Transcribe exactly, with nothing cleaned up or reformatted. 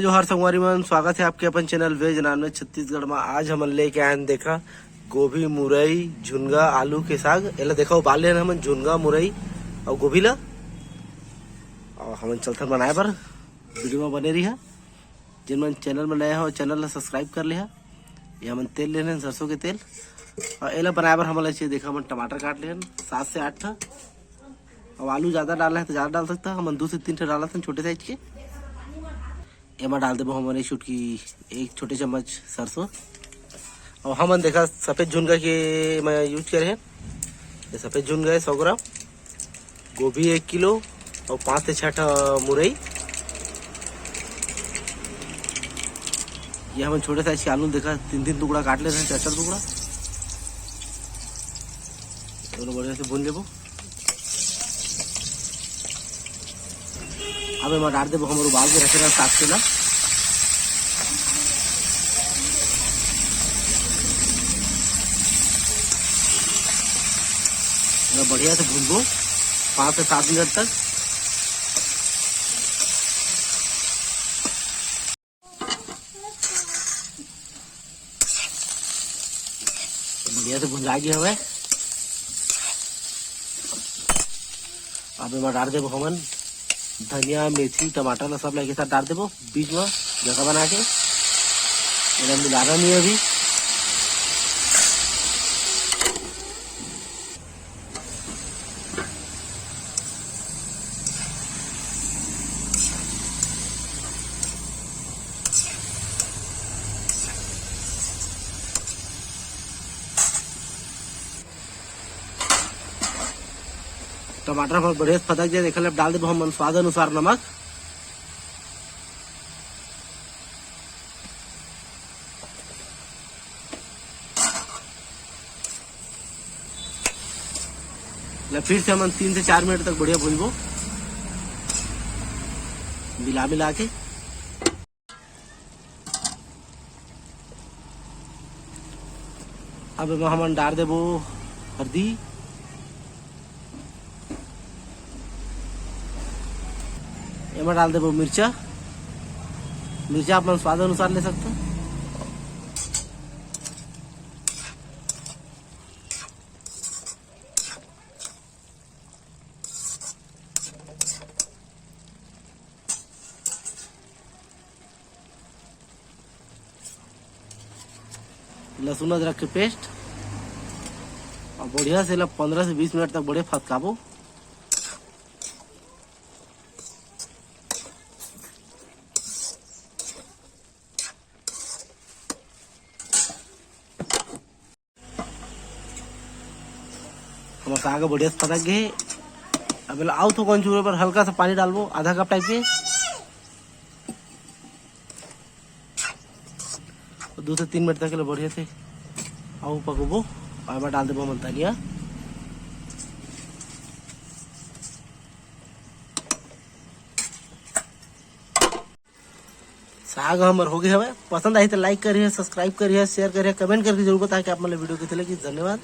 तो हर संगवारी मन, स्वागत है आपके अपन चैनल वेज नॉनवेज छत्तीसगढ़ में। आज हमन लेके आए हैं, देखा, गोभी, मुरई, झुनगा, आलू के साग। एला देखा, उबाल लेन हमन झुनगा, मुरई और गोभी ला। और हमन चलथन बनाए बर, वीडियो में बने रहिहा। जिन मन चैनल में नया हो, चैनल ला सब्सक्राइब कर लिहा। ये हमन तेल लेने सरसों के तेल, और एला बनाए बर हमन ला चाहिए, देखा, हमन टमाटर काट लेन सात से आठ ठा। अब आलू ज़्यादा डालना है तो ज़्यादा डाल सकता है, हमन दो से तीन ठा डालत हन छोटे साइज के। एमा डाल देबो हमन एक चुटकी, एक छोटे चम्मच सरसों। और हमन देखा सफ़ेद झुनगा के मैं यूज करे हैं, ये सफ़ेद झुनगा है सौ ग्राम, गोभी एक किलो और पाँच से छः ठा मुरई। ये हमन छोटे साइज के आलू देखा तीन तीन टुकड़ा काट लेते हैं, चार चार टुकड़ा। दोनों बढ़िया से भून लेबो। अब एमा डाल देबो हमर उबाल के रखे रहल साग के ला। एला बढ़िया से भूनबो पाँच से सात मिनट तक। बढ़िया से भुंजा गया हवे। अब एमा डाल देबो हमन धनिया, मेथी, टमाटर ला सब ला एक साथ डाल देबो बीच में जगह बना के। एला मिलाना नहीं है अभी। टमाटर हमर बढ़िया से फदक जाए, एकर ले अब डाल देबो हमन स्वाद अनुसार नमक। ले फिर से हमन तीन से चार मिनट तक बढ़िया भूनबो, मिला मिला के। अब एमा हमन डाल देबो हल्दी, एमा डाल देबो मिर्चा। मिर्चा अपन स्वाद अनुसार ले सकते हो। लहसुन अदरक के पेस्ट, और बढ़िया से एला पंद्रह से बीस मिनट तक बढ़िया फतकाबो। हमर साग ह बढ़िया से फदक गे हे। अब एला अउ थोकन झूरे बर हल्का सा पानी डालबो, आधा कप टाइप के। दो से तीन मिनट तक एला बढ़िया से अउ पकबो। और एमा डाल देबो हमन धनिया। साग हमर हो गे हवय। पसंद आही त like करिए, subscribe करिए, share करिए, comment करके जरूर बताएं कि आप मन ल video कइसे लगी। धन्यवाद।